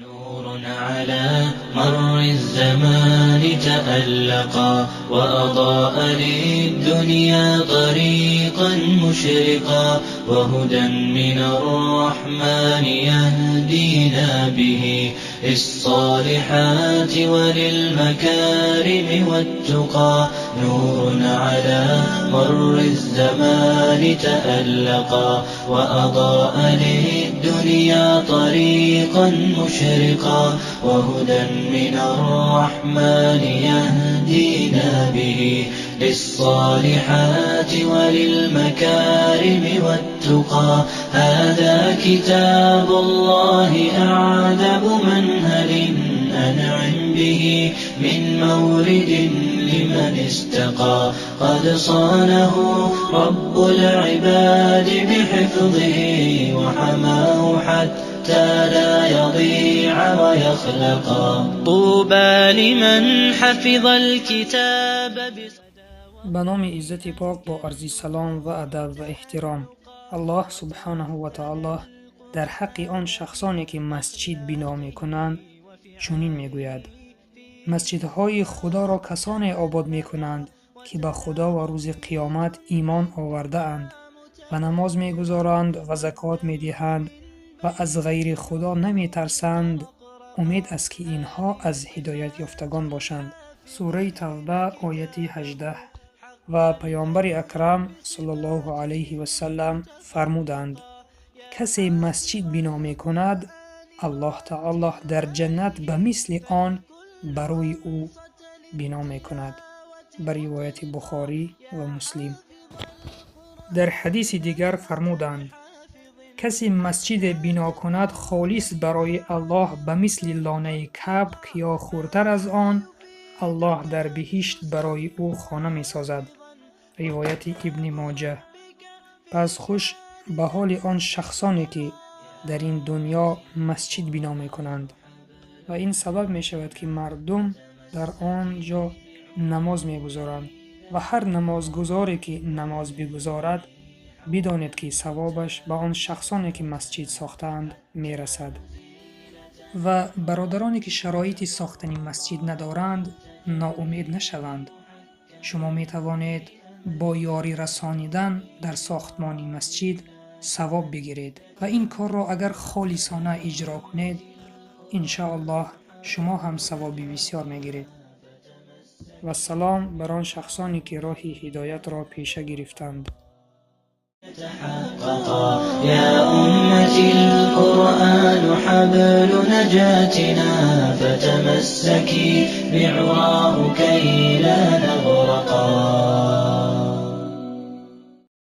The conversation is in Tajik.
نور على مر الزمان تألقا وأضاء للدنيا طريقا مشرقا وهدى من الرحمن يهدينا به للصالحات وللمكارم والتقى. نور على مر الزمان تألقا وأضاء للدنيا طريقا مشرقا وهدى من الرحمن يهدينا به للصالحات وللمكارم والتقى. هذا كتاب الله أعذب منهل أنعم به من مورد لمن استقى. قد صانه رب العباد بحفظه وحماه حتى لا يضيع ويخلقا. طوبى لمن حفظ الكتاب. Ба номи Иззати Пок, бо арзи салом ва адаб ва эҳтиром. Аллоҳ субҳанаҳу ва таоло дар ҳаққи он шахсоне, ки масҷид бино мекунанд, чунин мегӯяд: масҷидҳои Худоро касоне обод мекунанд, ки ба Худо ва рӯзи қиёмат имон овардаанд ва намоз мегузоранд ва закот медиҳанд ва аз ғайри Худо наметарсанд. Умед аст, ки инҳо аз ҳидоятёфтагон бошанд. Сураи Тавба, ояти 18. Ва Паёмбари Акрам саллаллоҳу алайҳи васаллам фармуданд: касе масҷид бино мекунад, Аллоҳ таоло дар ҷаннат ба мисли он барои ӯ бино мекунад. Ба ривояти Бухорӣ ва Муслим. Дар ҳадиси дигар фармуданд: касе масҷиде бино кунад холис барои Аллоҳ ба мисли лонаи кабк ё хурдтар аз он, Аллоҳ дар биҳишт барои ӯ хона месозад. Ривояти Ибни Моҷа. Пас хуш ба ҳоли он шахсоне, ки дар ин дунё масҷид бино мекунанд ва ин сабаб мешавад, ки мардум дар он ҷо намоз мегузоранд ва ҳар намозгузоре, ки намоз бигузорад, бидонед, ки савобаш ба он шахсоне, ки масҷид сохтаанд, мерасад. Ва бародароне, ки шароити сохтани масҷид надоранд, ноумед нашаванд. Шумо метавонед бо ёрӣ расонидан дар сохтмони масҷид савоб бигиред ва ин корро агар холисона иҷро кунед, иншоаллоҳ шумо ҳам савоби бисёр мегиред. Вассалом бар он шахсоне, ки роҳи ҳидоятро пеша гирифтанд. تحققا. يا أمتي، القرآن حبل نجاتنا، فتمسكي بعراه كي لا نغرقا.